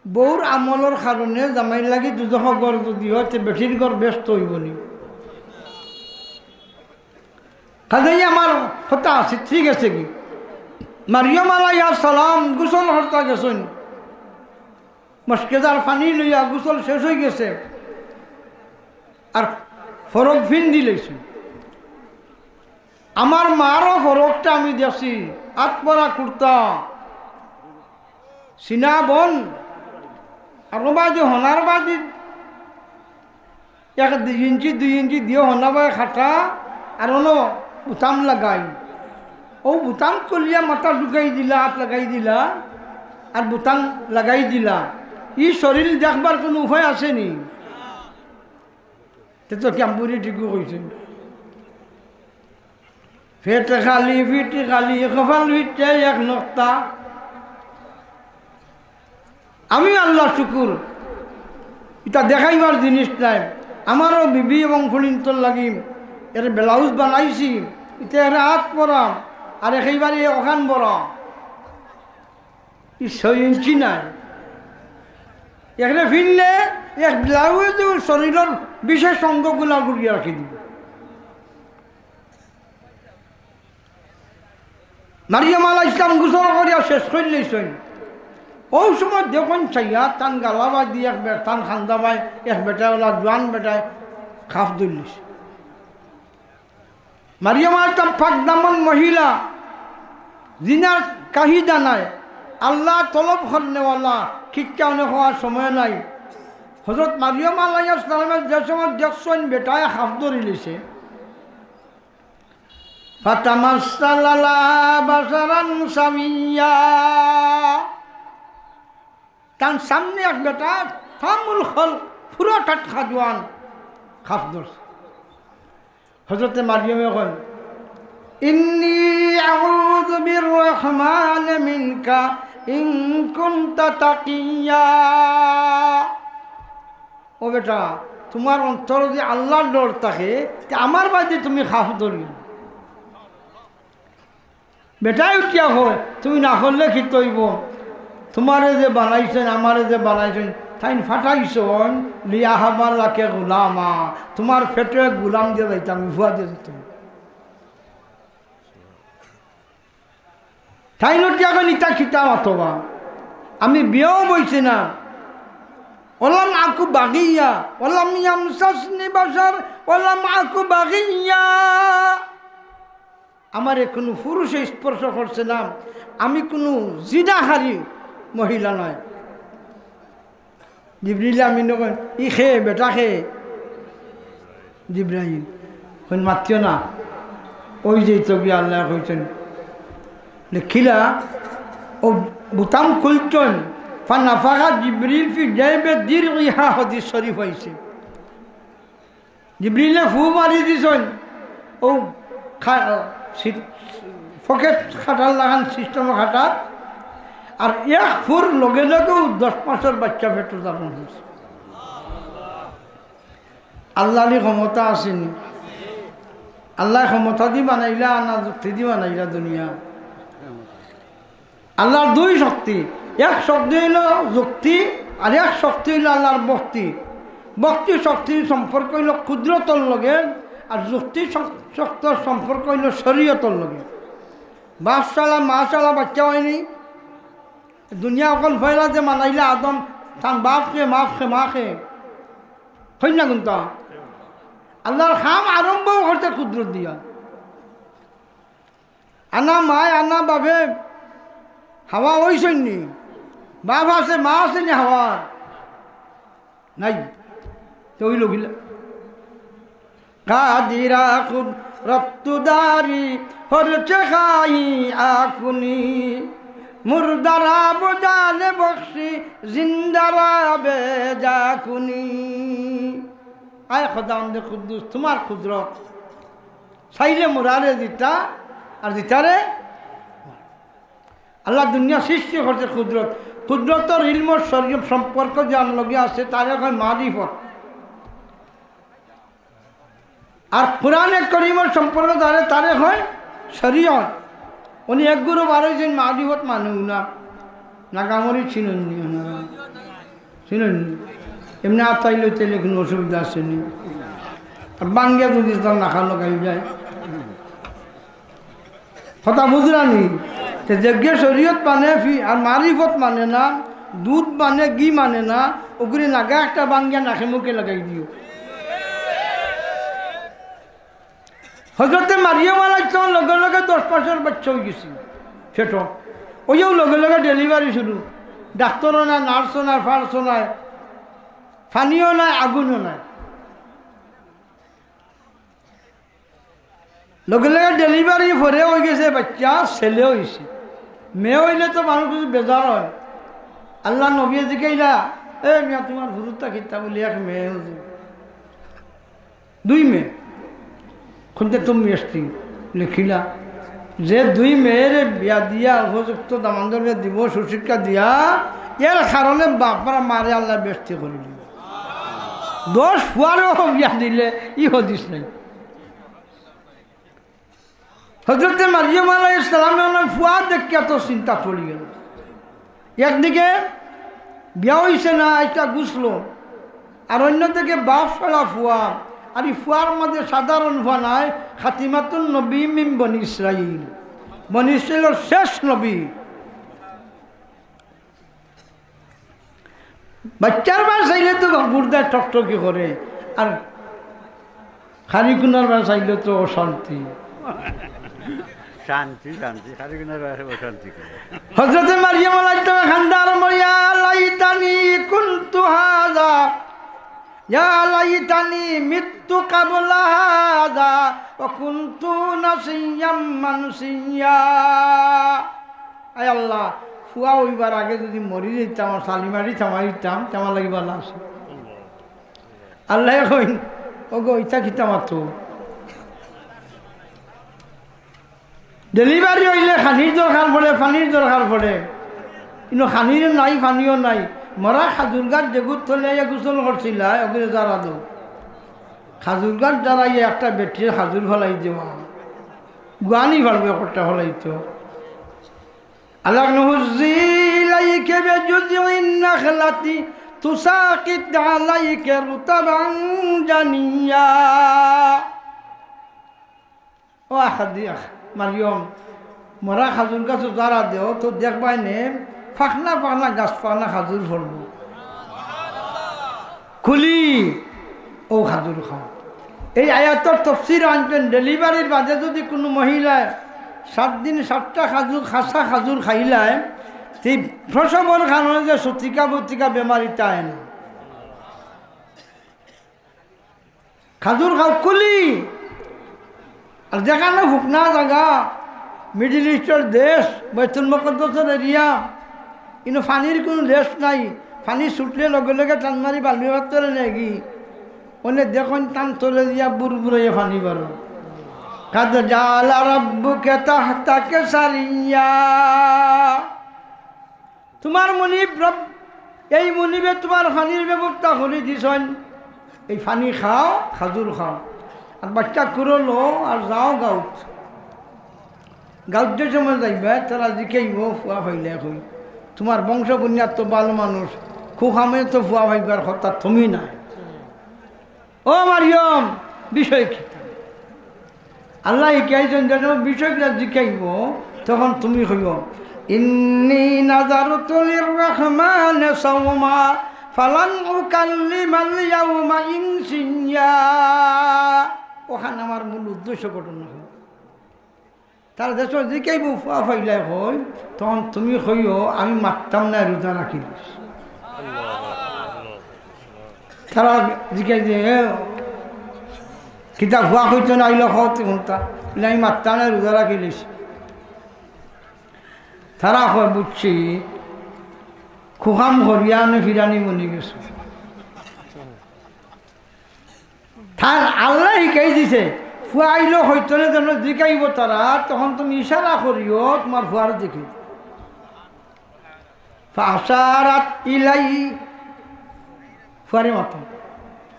বউর আমলর কারণে জামাইর লাগি দুজখো ঘর যদি অয়, তে বেটির ঘর বেহেস্ত অইবো নি?" কাজেই আমার কথা আছে, ঠিক আছে কি? মারিয়াম আলাইহিস সালাম গোসল করতা গেছইন, মশকে যার পানি লইয়া গোসল শেষ অই গেছে, আর ফরক ফিন্দি লইছইন। আমার মারও ফরকটা আমি দেখছি, আত পরা কুর্তা, সিনা বন, আর ওবায়দি হনার বায়দি এক দুই ইঞ্চি, দুই ইঞ্চি দিয়া হনা বায় কাটা, আর অনো বুতাম লাগাই। অউ বুতাম খুলিয়া মাথা ঢুকাই দিলা, আত লাগাই দিলা, আর বুতাম লাগাই দিলা। ই শরীর দেখবার কুনু উপায় আছে নি? তে তো ক্যাম্পুরি ঠিকউ কইছইন। পেট খালি, পিঠ খালি, কপাল পিঠে এক নক্তা। আমি আল্লার শুকুর, ইতা দেখাইবার জিনিস নায়। আমারও বিবি এবং ফুড়িন্তর লাগি এর ব্লাউজ বানাইছি, ইতা এর আত পরা, আর একেবারে অখান বড়। ই ছয় ইঞ্চি নায়। এখানে ফিরলে এক ব্লাউজ শরীরর বিশেষ অঙ্গগুলা গুড়িয়া রাখি দিব। মারিয়াম আলাইহিস সালাম গোসল করিয়া শেষ করিলাইছইন। অউ সময় দেখইন চাইয়া তান গালা বায়দি এক বে-, তান কান্দা বায় এক বেটায়, অলা জোয়ান বেটায় কাফ ধরিলিছে। মারিয়াম আলাইহিস সালাম পাক দামন মহিলা, জিনার কাহিদা নাই, আল্লার তলব করনেওয়ালা, কিচ্ছা অনেক হওয়ার সময় নাই। হযরত মারিয়াম আলাইহিস সালামে যে সময় দেখছইন বেটায় কাফ ধরিলিছে, فتمثل لها بشرا سويا। তান সামনে এক বেটা, তামুল খল, পুরা টাটকা জোয়ান, কাফ ধরছে। হযরতে মারিয়ামে কইন, "إني أعوذ بالرحمن منك إن كنت تقيا।" ও বেটা, তুমার অন্তরো যদি আল্লার ডর থাকে, তে আমার বায়দি তুমি কাফ ধরিও না। বেটায় উঠিয়া কয়, "তুমি না করলে কিতা অইবো? তুমারে যে বানাইছইন, আমারে যে বানাইছইন, তাইন পাঠাইছইন, লিয়াহাবা লাকা গুলামা, তুমার পেটো এক গুলাম দিয়া যাইতাম, ফুয়া দিয়া যাইতাম।" তাইন উঠিয়া কইন, "ইতা কিতা মাতো বা? আমি বিয়াও বইছি না।" ওয়ালাম আকু বাগিয়া, ওয়ালাম ইয়ামসাসনি বাশার, ওয়ালাম আকু বাগিয়া। আমারে কুনু পুরুষে স্পর্শ করছে না, আমি কুনু জিনাকারী মহিলা নায়। জিবরিল আমিনে কইন, "ই কে, বেটা কে?" জিবরাইল কইন, "মাতিও না, অউ যে তো গিয়া আল্লায় কইছইন।" দেখিলা, অউ বুতাম খুলছইন, ফানাফাখা জিবরিল ফি জাইবি দিরইহা, হাদিস শরীফ আইছে। জিবরিলে ফু মারি দিছইন, অউ খা-, সি-, পকেট কাটার লাখান সিস্টেমো কাটার, আর এক ফুর লগে লগেউ দশ মাসর বাইচ্চা পেটো ধারণ অইছে। আল্লার ই ক্ষমতা আছে নি? আল্লায় ক্ষমতাদি বানাইলা না যুক্তিদি বানাইলা দুনিয়া? আল্লার দুই শক্তি, এক শক্তি অইলো যুক্তি, আর এক শক্তি অইলো আল্লার ভক্তি। ভক্তি শক্তির সম্পর্ক অইলো কুদরতর লগে, আর যুক্তি শক-, শক্তির সম্পর্ক অইলো শরীয়তর লগে। বাপ ছাড়া মা ছাড়া বাইচ্চা অয়নি। দুনিয়া অকল পয়লা যে বানাইলা আদম, তান বাপ কে, মা কে, মা কে। অয় না কুনতা? আল্লার কাম আরম্ভ করছে কুদরত দিয়া। আনা মায়, আনা বাফে হাওয়া অইছইন নি? বাফ আছে, মা আছে নি হাওয়ার? নাই। তে অইলো কিলা? কাদিরা কুদরত দারি হরচে খাই আকুনি, মুর্দারা বজানে বখশি, জিন্দারা বেজাকুনি। আয় খোদাবন্দে কুদ্দুস, তুমার কুদরত চাইলে মরারে জিতা, আর জিতারে আল্লাহ। দুনিয়া সৃষ্টি করছে কুদরত। কুদরতর ইলমর শরীয়ত সম্পর্ক যার লগে আছে, তারে কয় মারিফত। আর কোরআনে করিমর সম্পর্ক যারে, তারে কয় শরীয়ত। উনি এক গুরু বারো জন মারিফত মানু না, নাগামরি চিনন্নি ওনারা। শুনুন, এমনি আতাইলে তেলে কোনো অসুবিধা আছে নি। আর বাঙ্গিয়া যদি তার নাখা লাগাই যায়, কথা বুঝলানি? তে যেগে শরীয়ত মানে ফি-, আর মারিফত মানে না, দুধ মানে ঘি মানে না, ওগুলি নাগা একটা বাঙ্গিয়া নাকে মুখে লাগাই দিও। হজরতে মারিয়াম আলাইহিস সালাম লগে লগে দশ মাসর বাচ্চা অই গেছে পেটো। ওইও লগে লগে ডেলিভারি শুরু। ডাক্তারও নাই, নার্সও নাই, ফার্সও নাই, পানিও নাই, আগুনও নাই। লগে লগে ডেলিভারি পরে অই গেছে, বাচ্চা ছেলে অইছে। মেয়ে অইলে তো মানুষ কিছু বেজার অয়। আল্লার নবীয়ে জিকাইলা, "এ মিয়া, তুমার হুজুরটা কিতা?" বলে, "এক মেয়ে হুজুর।" দুই মেয়ে। "কুনতে তুমি এসছি?" লেখিলা, "যে দুই মেয়েরে বিয়া দিয়া, উপযুক্ত দামান্দর বিয়া দিব, সুশিক্ষা দিয়া, এর কারণে বাপরা মারে আল্লায় বেহেস্তি করি দিল।" দশ ফুয়ারেও বিয়া দিলে ই হাদিস নাই। হজরতে মারিয়াম আলাইহিস সালামে ওনার ফুয়া দেখিয়া তো চিন্তা পড়ি গেল। একদিকে বিয়া অইছে না, একটা গুছলো, আর অন্যদিকে বাপ ছাড়া ফুয়া, আর ই ফুয়ার মাঝে সাধারণ ফুয়া নায়, খাতিমাতুন নবী মিন বনি ইসরাইল, বনি ইসরাইলর শেষ নবী। বাচ্চার বায় চাইলে তো গুর্দা টকটকি করে, আর খারিকুনার বায় চাইলে তো অশান্তি। শান্তি, শান্তি, খারিকুনার বায় অশান্তি করে। হজরতে মারিয়াম আলাইহিস সালাম কান্দা আরম্ভ, "ইয়া লাইতানি কুনতু হাযা, ইয়া লাইতানি মিততু ক্বাবলা হাযা ওয়া কুনতু নাসিয়্যাম মানসিয়্যা।" আয় আল্লাহ, ফুয়া অইবার আগে যদি মরি যাইতাম আর ছালিমারি থামাই দিতাম, তে আমার লাগি ভালা আছিল। আল্লায় কইন, "ওগো, ইতা কিতা মাতো?" ডেলিভারি অইলে খানির দরকার পড়ে, পানির দরকার পড়ে। ইনো খানির নাই, পানিও নাই। মরা খাজুর গাছ যেগুর তলে আইয়া গোসল করছিলা, ওগুলো জারা দেও। খাজুর গাছ জারাইয়া একটা বেটির খাজুর ফালাই দেওয়া। গুয়ানি ফালবে একটা ফালাইতো। আল্লাহ, "নুহুজ্জি ইলাইকা বিজুযইন নাখলাতি তুসাকিত আলাইকা রুতাবান জানিয়্যা।" ও আখাদি আখ-, মারিয়ম, মরা খাজুর গাছো জারা দেও তো দেখবায় নে, ফাকনা ফাকনা গাছ ফাকনা খাজুর ফলবো। কুলি, ও খাজুর খাও। এই আয়াতর তফসির আনছেন, ডেলিভারির বাদে যদি কোনো মহিলায় সাত দিন সাতটা খাজুর, খাসা খাজুর খাইলায়, সেই প্রসবর কারণে যে সতিকা বতিকা বেমারিটা আয় না। খাজুর খাও কুলি। আর যেখানো হুকনা জাগা, মিডল ইস্টর দেশ, বাইতুল মুকাদ্দাসর এরিয়া, ইনো পানির কুনু লেশ নাই। পানি ছুটলে লগে লগে টান মারি বালুর তলে নেগি। অনে দেখইন টান তলে দিয়া বুরবুরাইয়া পানি বারো। কাদ জাআলা রাব্বুকা তাহতাকা সারিয়্যা। তুমার মুনিব রব, এই মুনিবে তুমার পানির ব্যবস্থা করি দিছইন। এই পানি খাও, খাজুর খাও, আর বাচ্চা কুলো লও আর যাও গাউত। গাউত যে সময় যাইবায়, তারা জিকাইবো, ফুয়া পাইলায় কই? তুমার বংশ বুনিয়াদ তো ভালা মানুষ, খুকামে তো ফুয়া পাইবার কথা তুমি নায়। ও মারিয়ম, বিষয় কিতা? আল্লায় কইছইন, যখন বিষয়টা জিকাইবো, তখন তুমি কইও, "ইন্নী নাযারতু লির-রহমানি সাওমা ফালান উকাল্লিমাল ইয়াওমা ইনসিয়্যা।" ওখান আমার মূল উদ্দেশ্য ঘটনা অইল। তারা যে সময় জিকাইবো, ফুয়া পাইলায় কই, তখন তুমি কইও, "আমি মাততাম নায়, রোজা রাখিলিছি।" তারা জিকাইছে, "এ, কিতা ফুয়া কইতো না, আইলো কত ঘন্টা?" বলে, "আমি মাততাম নায়, রোজা রাখিলিছি।" তারা কয়, "বুঝছি, খুকাম করিয়া আনে ফিরানি বনি গেছে।" তার আল্লায় হিকাই দিছে, ফুয়া আইলো হইতনে যেন জিকাইবো তারা, তখন তুমি ইশারা করিও তুমার ফুয়ার দিকে। ফাশারাত ইলাই, ফুয়ারে মাতো।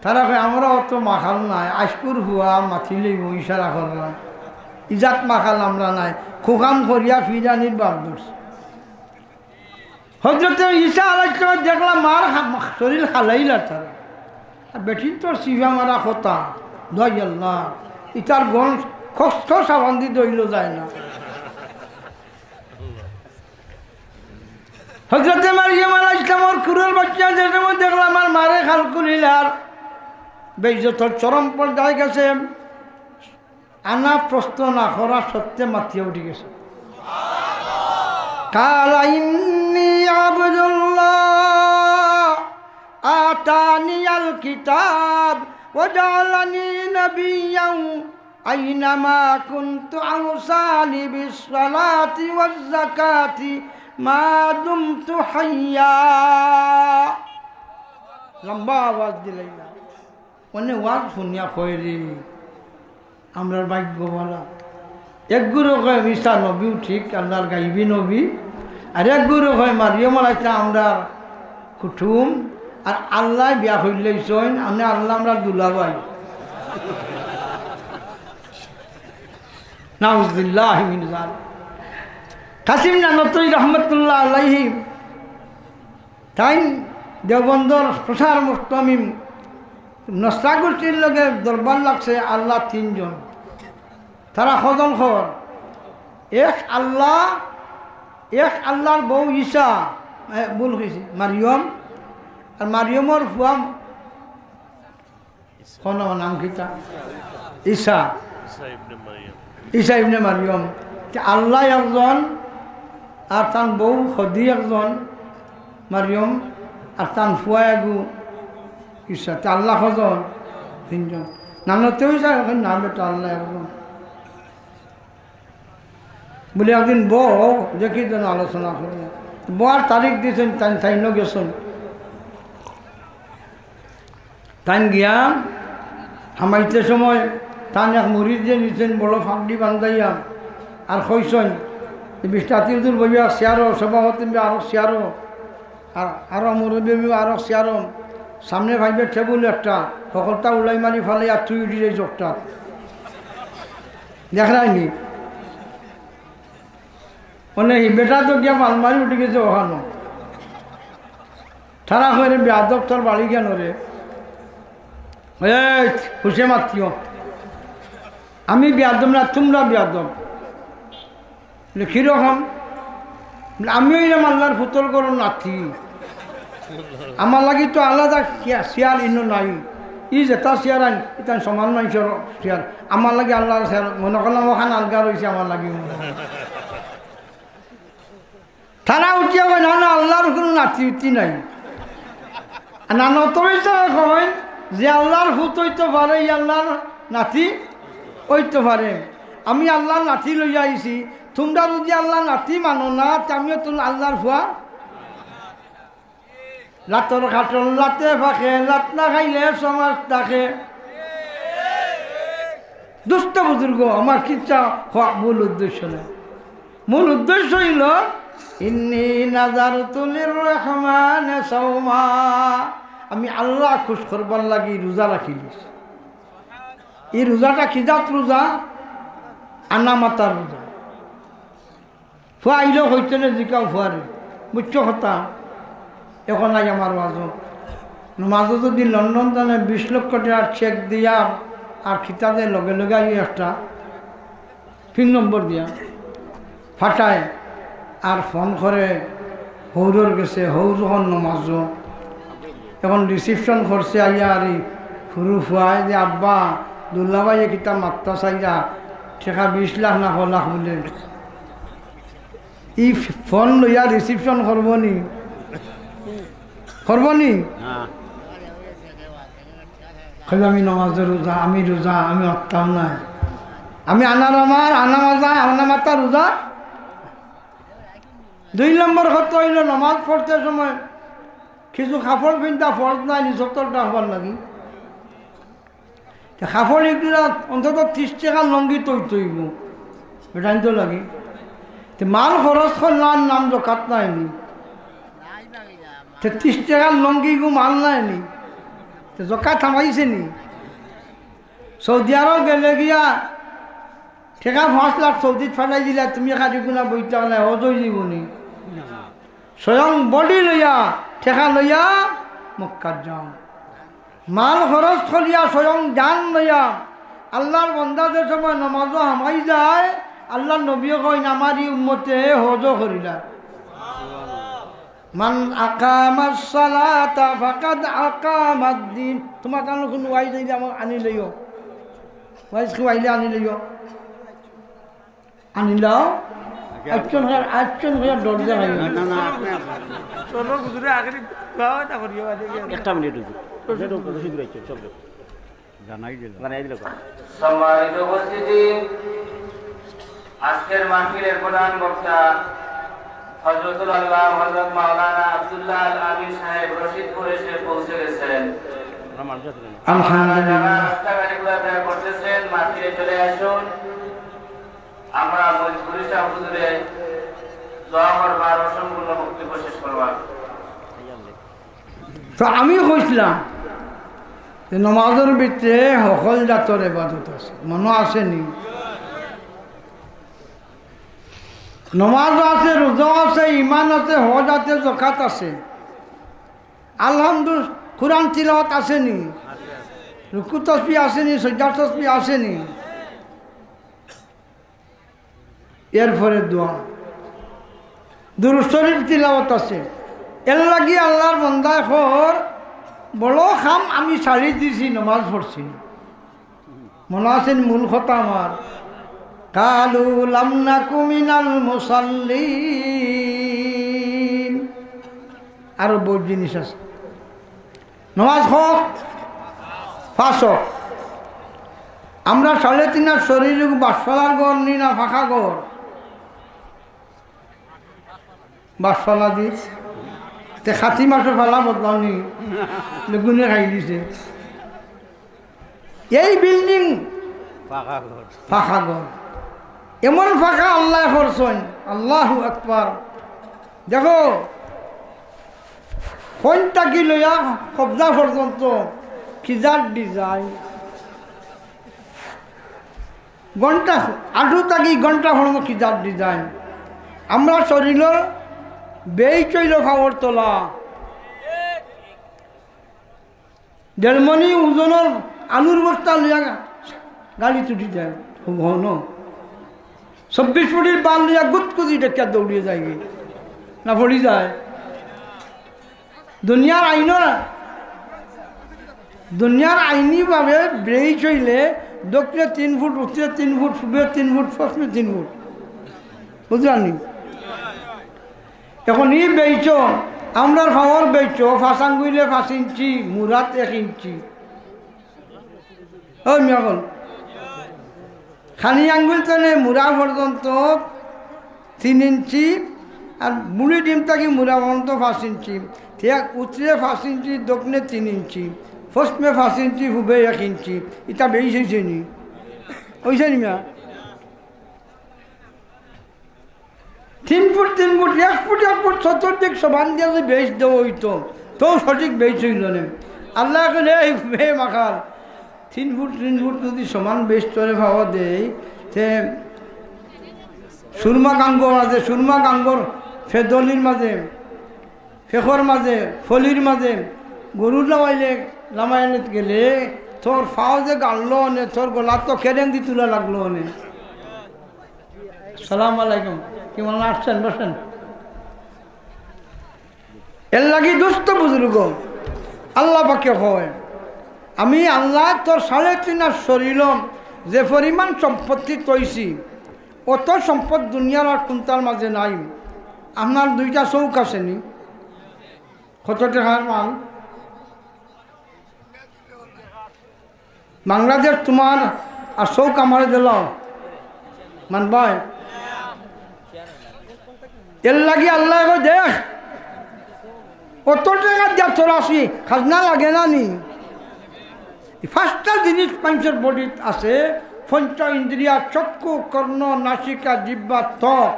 তারা কয়, "আমরা অত মাখাল নায়, আইজকুর ফুয়া মাতিলেই ইশারা কররা। ইজাত মাখাল আমরা নায়, খুকাম করিয়া ফিরানির বাপ ধরছে।" হজরতে ঈসা আলাইহিস সালাম দেখলা মার হা-, শরীর হালাইলা তারা। আর বেটিন তো সিফা মারা কথা, দোয়াই আল্লাহ, ইতার গন্ধ খস খস সাবান দি ধইল যায় না। হজরতে মারিয়াম আলাইহিস সালামর কুরর বাচ্চা যে সময় দেখলা আমার মারে খাল খুলিলার, বেইজ্জতর চরম পর্যায়ে গেছে। আনা প্রশ্ন না করা সত্ত্বে মাতিয়া উঠি গেছে। قال إني عبد الله آتاني الكتاب وجعلني نبيا أينما كنت أوصاني بالصلاة والزكاة ما دمت حيا। লম্বা আওয়াজ দিলাইলা। অনে ওয়াজ হুনিয়া কয় রে, আমরার ভাগ্য ভালা। এক গুরু কয় ঈসা নবীও ঠিক, আল্লাহর গাইবি নবী। আর এক গুরু কয় মারিয়াম আলাইহিস সালাম আমরার কুটুম, আর আল্লায় বিয়া করিলাইছইন, মানে আল্লাহ আমরার দুলাভাই। নাউজুবিল্লাহি মিন যালিক। কাসিম নানতই রহমতুল্লাহ আলাইহি তাইন দেওবন্দর প্রচার মুহতামিম, নসরা গোষ্ঠীর লগে দরবার লাগছে আল্লাহ তিনজন। তারা কয়জন কর? এক আল্লাহ, এক আল্লাহর বউ ঈসা, এ, ভুল কইছি, মারিয়ম, আর মারিয়মর ফুয়া কোন নাম কিতা? ঈসা। ঈসা ইবনে মারিয়াম। তে আল্লাহ একজন, আর তান বউ খদি একজন, মারিয়াম, আর তান ফুয়া এগু ঈসা। তে আল্লাহ কয়জন? তিনজন। নানতে ঈসা এখন নাম বেটা আল্লাহ একজন। বলে, "একদিন বও, দেখি যেন আলোচনা করি।" বওয়ার তারিখ দিছইন, তাইন, তাইনও গেছইন। তাইন গিয়া হামাইতে সময় তান এক মুরিদ যে নিছইন বড় ফাগড়ি বান্ধাইয়া, আর কইছইন, যে বিষ্ণাতি হুজুর বইবা চেয়ারো, সভাপতি বইবা আরো চেয়ারো, আর আরো মুরব্বি বইবা আরো চেয়ারো, সামনে পাইবে টেবুল একটা, হকলতা উলাই মারি ফালাই আর তুই উঠি যাই চোখটা। দেখরায়নি? মানে হি বেটা তো গিয়া পাল মারি উঠি গেছে অখানো। তারা কয়, "রে বেয়াদব, তোর বাড়ি কেন রে?" "এই, হুশে মাতিও। আমি বেয়াদব না, তুমরা বেয়াদব।" বলে, "কিরকম?" বলে, "আমি অইলাম আল্লাহর পুতর ঘরর নাতি। আমার লাগি তো আলাদা চেয়া-, চেয়ার ইনো নাই। ই যেটা চেয়ার আইন, ইটা সমান মানষর চেয়ার। আমার লাগি আল্লাহর চেয়ার, মনো করলাম অখান আলগা রইছে আমার লাগি।" তারা উঠিয়া কয়, "না, না, আল্লাহর কুনু নাতি উতি নাই।" আর নানতই কয়, "যে আল্লাহর পুত অইতো পারে, ই আল্লাহর নাতি অইতো পারে। আমি আল্লাহর নাতি লইয়া আইছি, তুমরা যুদি আল্লাহর নাতি মানো না, তে আমিও তো আল্লাহর ফুয়া।" লাতর কাঠল লাতে ফাঁকে, লাত না খাইলে সমাজ থাকে। দুষ্ট বুজুর্গ, আমার কিচ্ছা হওয়া মূল উদ্দেশ্য না। মূল উদ্দেশ্য অইল, "ইন্নী নাযারতু লির-রহমানি সাওমা।" আমি আল্লাহ খুশ করবার লাগি রোজা রাখিলিছি। ই রোজাটা কি জাত রোজা? আনা মাতার রোজা। ফুয়া আইলো হইতে না জিকাও ফুয়ারে, বুঝছো কথা? এখন আই আমার ওয়াজো। নমাজো যদি লন্ডন জানে বিশ লক্ষ টেকার চেক দিয়া আর খিতাবে লগে লগে আই একটা পিন নম্বর দিয়া ফাটায় আর ফোন করে হৌরর গেছে, হৌর যখন নমাজো এখন রিসিপশন করছে আইয়া আর ই হুরু ফুয়ায় যে, "আব্বা, দুল্লাভাইয়ে কিতা মাত্তা চাইয়া টেকা বিশ লাখ না ক লাখ বুলে।" ই ফোন লইয়া রিসিপশন করবো নি? করবো নি? না। কইবে, "আমি নমাজো রোজা, আমি রোজা, আমি মাততাম না।" আমি আনার আমার, আনা মাজা, আনা মাতা রোজা। দুই নম্বর কথা অইল, নমাজ পড়তে সময় কিছু কাপড় পিন্দা ফরজ নায় নি, সত্তরটা হবার লাগি। তে কাপড় এগুলা অন্তত ত্রিশ টেকার লুঙ্গি তৈত অইবো, বেটাইন তো লাগে। তে মাল খরচ করলার নাম জকাত নায়নি। তে ত্রিশ টেকার লুঙ্গি গু মাল নায়নি। তে জকাত হামাইছে নি? সৌদি আরব গেলে গিয়া টেকা পাঁচ লাখ সৌদিত ফাটাই দিলা, তুমি খালি গুনা বইতে নাই, হজ অই যাইবো নি? স্বয়ং বডি লইয়া, টেকা লইয়া মক্কাত যাও। মাল খরচ করিয়া, স্বয়ং জান লইয়া আল্লার বন্দা যে সময় নমাজো হামাই যায়, আল্লার নবীয়ে কইন, "আমার ই উম্মতে হজও করিলা।" মান আকামাস সালাতা ফাকাদ আকামাদ দ্বীন। তুমার কানো কুনু ওয়াইজ আইলে আমার আনি লইও। ওয়াইজ কি আইলে আনি লইও। আনি লও। আচ্ছা, আচ্ছা, আচ্ছা, ডর দেখাই। না, না, না, আপনি, আপনি। চলো, হুজুরে আগে দোয়া না করিও, আগে গিয়ে। একটা মিনিট, হুজুর। হুজুর, হুজুর, হুজুর, আচ্ছা, চলো। জানাই দিল। জানাই দিল। সম্মানিত উপস্থিতি, আজকের মাহফিলের প্রধান বক্তা হযরতুল আল্লাহ হযরত মাওলানা আব্দুল্লাহ আল আমিন সাহেব রশিদপুর এসে পৌঁছে গেছেন। আমরা মানুষ আছি না। আলহামদুলিল্লাহ। রাস্তাঘাটে ঘোরাফেরা করতেছেন, মাহফিলে চলে আসুন। আমরা মজবুরি শাহ হুজুরে দোয়া করবার ও সম্পূর্ণ বক্তব্য শেষ করবার। তো আমি কইছিলাম যে নমাজর ভিতরে হকল জাতর ইবাদত আছে, মনো আছে নি? নমাজ আছে, রোজা আছে, ইমান আছে, হজ আছে, জকাত আছে। আলহামদুল, কোরআন তিলাওয়াত আছে নি? রুকু তসবি আছে নি? সজ্জা তসবি আছে নি? এরপরে দোয়া, দুরূদ শরীফ তিলাওয়াত আছে। এর লাগি আল্লার বন্দায় কর, বড় কাম আমি ছাড়ি দিছি, নমাজ পড়ছি না। মনো আছে নি মূল কথা আমার? কালু লাম নাকু মিনাল মুসাল্লিন। আরো বহুত জিনিস আছে। নমাজ হক, পাঁচ হক। আমরা সাড়ে তিন হাত শরীর বাসফালার ঘর নি না ফাঁকা ঘর? বাসফালা দি। তে খাতি মাসে ফালা বদলাও নি, বেগুনে খাই দিছে। এই বিল্ডিং পাকা ঘর। পাকা ঘর। এমন পাকা আল্লায় করছইন, আল্লাহু আকবার। দেখো, কইন থাকি লইয়া কবজা পর্যন্ত কিজার ডিজাইন, ঘন্টা, আঁটু থাকি ঘন্টা পর্যন্ত কিজার ডিজাইন। আমরা শরীরর বেইচ অইলো পাওর তলা। দেড়মণি ওজনর আলুর বস্তা লইয়া গাড়িত উঠি যায়, হন। চব্বিশ ফুটির বাল লইয়া গুতগুতি ডেকিয়া দৌড়িয়া যায়গি, না পড়ি যায়। দুনিয়ার আইন, দুনিয়ার আইনি ভাবে বেইচ অইলে দক্ষিণে তিন ফুট, উত্তরে তিন ফুট, পূবে তিন ফুট, পশ্চিমে তিন ফুট। বুঝলাম নি? এখন ই বেইচ, আমরার পাওর বেইচ, পাঁচ আঙ্গুলে পাঁচ ইঞ্চি, মুড়াত এক ইঞ্চি। ও মিয়া বল, খানি আঙ্গুল তনে মুড়া পর্যন্ত তিন ইঞ্চি, আর মুড়ি ডিম থাকি মুড়া পর্যন্ত পাঁচ ইঞ্চি। ঠিক উত্তরে পাঁচ ইঞ্চি, দক্ষিণে তিন ইঞ্চি, পশ্চিমে পাঁচ ইঞ্চি, পূবে এক ইঞ্চি। ইটা বেইচ অইছে নি? অইছে নি মিয়া? তিন ফুট, তিন ফুট, এক ফুট, এক ফুট চতুর্দিক সমান দিয়া যদি বেইচ দেওয়া অইতো, তেউ সঠিক বেইচ অইলো নে। আল্লায় কইন, "এই বে মাখাল, তিন ফুট, তিন ফুট যদি সমান বেইচ তরে পাওয়া দেই, তে সুরমা গাঙ্গর মাঝে, সুরমা গাঙ্গর ফেদলির মাঝে, ফেকর মাঝে, ফলির মাঝে গরু লামাইলে, লামাইলে গেলে তোর পাও যে গাড়লো নে, তোর গলা তো কেরেন্দি তুলা লাগলো নে।" সালাম আলাইকুম। কি মনে আসছেন? বসেন। এর লাগি দুস্ত বুজুর্গ, আল্লাহ পাকে কয়, "আমি আল্লায় তোর সাড়ে তিন হাত শরীরো যে পরিমাণ সম্পত্তি থইছি, অত সম্পদ দুনিয়ার আর কুনটার মাঝে নাই।" আপনার দুইটা চউখ আছে নি? কত টেকার মাল? বাংলাদেশ তুমার, আর চউখ আমারে দিলাও, মানবায়? এর লাগি আল্লায় কয়, "দেখ, অত টেকা দিয়া তোর আসি, খাজনা লাগে না নি?" এই পাঁচটা জিনিস মানুষর বডিত আছে, পঞ্চ ইন্দ্রিয়া, চক্ষু, কর্ণ, নাসিকা, জিহ্বা, ত্বক।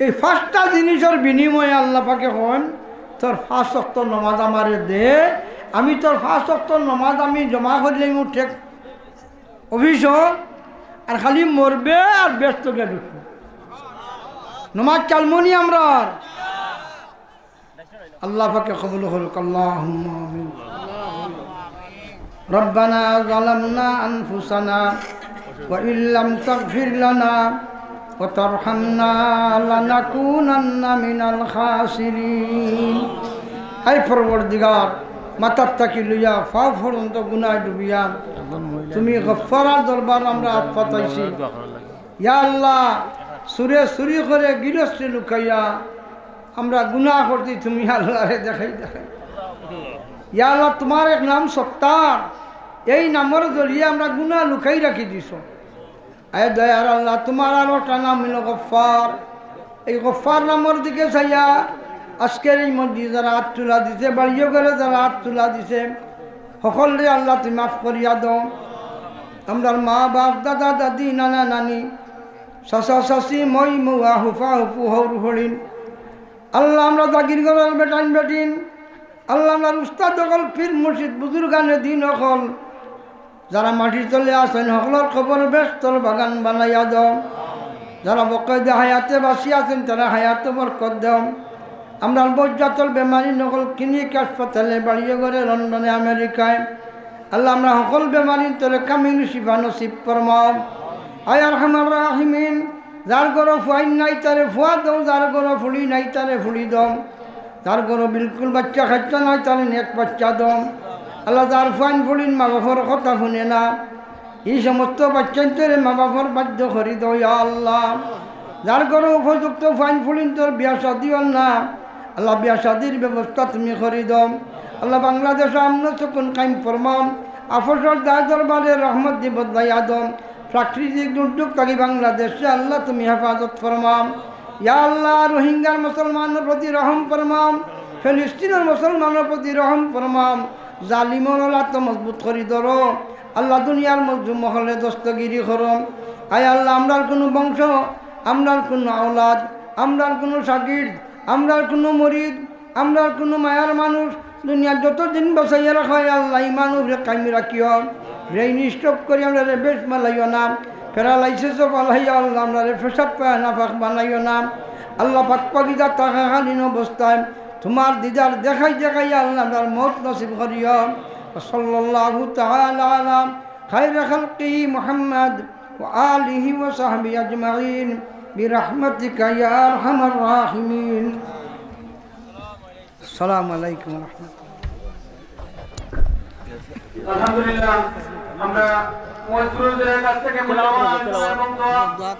এই পাঁচটা জিনিসর বিনিময়ে আল্লাহ পাকে কইন, "তোর পাঁচ ওয়াক্ত নমাজ আমারে দে, আমি তোর পাঁচ ওয়াক্ত নমাজ আমি জমা করিলাইমু ঠিক অফিসো, আর খালি মরবে আর বেহেস্তো গিয়া ঢুকবে।" নমাজ চালমুনি আমরার। আল্লাহ পাকে কবুল করুক, আল্লাহুম্মা আমিন। ربنا ظلمنا أنفسنا وإن لم تغفر لنا وترحمنا لنكونن من الخاسرين। আয় পরওয়ারদিগার, মাথার থাকি লইয়া পাও পর্যন্ত গুনায় ডুবিয়া তুমি গফফারর দরবার আমরা আত পাতাইছি। ইয়া আল্লাহ, চুরে চুরি করে, গিরস্তে লুকাইয়া আমরা গুনাহ করছি, তুমি আল্লাহরে দেখাই দেখাই। ইয়া আল্লাহ, তোমার এক নাম সত্তার, এই নামর জরিয়ে আমরা গুনাহ লুকাই রাখি দিছো। আয় দয়ার আল্লাহ, তোমার আরোটা নাম হইল গফফার। এই গফফার নামর দিকে চাইয়া আজকের এই মসজিদে যারা আত তুলা দিছে, বাড়িও ঘরে যারা আত তুলা দিছে, হকলরে আল্লাহ তুমি মাফ করিয়া দাও। আমরার মা বাপ, দাদা দাদি, নানা নানি, চাচা চাচি, মই মৌয়া, হুফা হুফু, হৌর হরিণ, আল্লাহ আমরা জাগির ঘরর বেটাইন বেটিন, আল্লাহ আমরার উস্তাদ অকল, পীর মুর্শিদ, বুজুর্গানে দিন অকল, যারা মাটির তলে আছেন, হকলর কবর বেহেস্তর বাগান বানাইয়া দাও। যারা বকয়দে হায়াতে বাঁচি আছেন, তারা হায়াতে বরকত দাও। আমরার বজ্জাতল বেমারিন অকল ক্লিনিক, হাসপাতালে, বাড়িয়ে ঘরে, লন্ডনে, আমেরিকায়, আল্লাহ আমরা হকল বেমারিন তোরে কামিল শিফা নসিব ফরমাও। আয় আরহামার রাহিমিন, যার ঘরো ফুয়াইন নাই তারে ফুয়া দাও, যার ঘরো ফুড়ি নাই তারে ফুড়ি দাও, যার ঘরো বিলকুল বাচ্চা কাচ্চা নাই তারে নেক বাচ্চা দাও। আল্লাহ যার ফুয়াইন ফুড়িন মা বাপর কথা হুনে না, এই সমস্ত বাচ্চাইন্তরে মা বাপর বাধ্য করি দাও ইয়া আল্লাহ। যার ঘরো উপযুক্ত ফুয়াইন ফুড়িন্তর বিয়া শাদি অর না, আল্লাহ বিয়া শাদির ব্যবস্থা তুমি করি দাও। আল্লাহ বাংলাদেশো আমন সুকুন কায়েম ফরমাও, আপসর দায় দরবারে রহমত দি বদলাইয়া দাও। প্রাকৃতিক দুর্যোগ থাকি বাংলাদেশরে আল্লাহ তুমি হেফাজত ফরমাও। ইয়া আল্লাহ, রোহিঙ্গার মুসলমানর প্রতি রহম ফরমাও, ফিলিস্তিনর মুসলমানর প্রতি রহম ফরমাও। জালিমর লাত মজবুত করি ধরো। আল্লাহ দুনিয়ার মজলুম অকলরে দস্তগিরি করো। আয় আল্লাহ, আমরার কুনু বংশ, আমরার কুনু আওলাদ, আমরার কুনু শাগির্দ, আমরার কুনু মুরিদ, আমরার কুনু মায়ার মানুষ দুনিয়াত যতদিন বাঁচাইয়া রাখো, আল্লাহ, ইমান উপরে কায়েম রাখিও। ব্রেইন স্ট্রোক করি আমরারে বেশ মালাইও না, প্যারালাইসিসো ফালাইয়া, আল্লাহ, আমরারে পেশাব পায়খানা পাক বানাইও না। আল্লাহ, পাক পাকিজা থাকাকালীন অবস্থায় তোমার দিদার দেখাই দেখাই, আল্লাহ, আমরার মউত নসিব করিও। وصلى الله تعالى على خير خلقه محمد وآله وصحبه أجمعين برحمتك يا أرحم الراحمين. السلام عليكم ورحمة الله. আলহামদুলিল্লাহ, আমরা মজরুলদের কাছ থেকে মূল্যবান সময় এবং দোয়া